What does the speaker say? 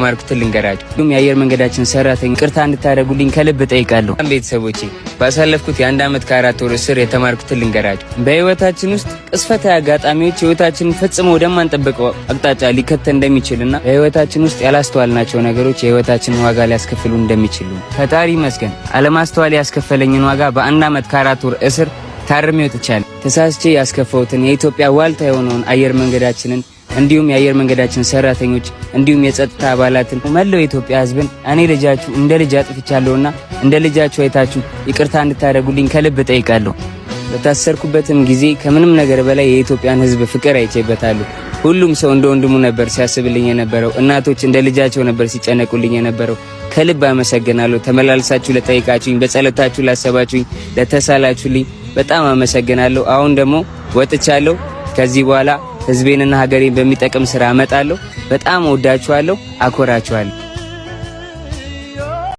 የተማርኩትን ልንገራችሁ። ሁሉም የአየር መንገዳችን ሰራተኛ ይቅርታ እንድታደርጉልኝ ከልብ እጠይቃለሁ። ቤተሰቦቼ፣ ባሳለፍኩት የ1 ዓመት ከ4 ወር እስር የተማርኩትን ልንገራችሁ። በህይወታችን ውስጥ ቅጽበታዊ አጋጣሚዎች ህይወታችንን ፈጽሞ ወደማንጠብቀው አቅጣጫ ሊከተን እንደሚችልና በህይወታችን ውስጥ ያላስተዋልናቸው ነገሮች የህይወታችንን ዋጋ ሊያስከፍሉ እንደሚችሉ፣ ፈጣሪ ይመስገን አለማስተዋል ያስከፈለኝን ዋጋ በ1 ዓመት ከ4 ወር እስር ታርሜ ወጥቻለሁ። ተሳስቼ ያስከፋሁትን የኢትዮጵያ ዋልታ የሆነውን አየር መንገዳችንን እንዲሁም የአየር መንገዳችን ሰራተኞች እንዲሁም የጸጥታ አባላትን፣ መላው የኢትዮጵያ ሕዝብን እኔ ልጃችሁ እንደ ልጅ አጥፍቻለሁና እንደ ልጃችሁ አይታችሁ ይቅርታ እንድታደርጉልኝ ከልብ እጠይቃለሁ። በታሰርኩበትም ጊዜ ከምንም ነገር በላይ የኢትዮጵያን ሕዝብ ፍቅር አይቼበታለሁ። ሁሉም ሰው እንደ ወንድሙ ነበር ሲያስብልኝ የነበረው። እናቶች እንደ ልጃቸው ነበር ሲጨነቁልኝ የነበረው። ከልብ አመሰግናለሁ። ተመላልሳችሁ ለጠየቃችሁኝ፣ በጸሎታችሁ ላሰባችሁኝ፣ ለተሳላችሁልኝ በጣም አመሰግናለሁ። አሁን ደግሞ ወጥቻለሁ። ከዚህ በኋላ ህዝቤንና ሀገሬን በሚጠቅም ስራ እመጣለሁ። በጣም እወዳችኋለሁ፣ አኮራችኋለሁ።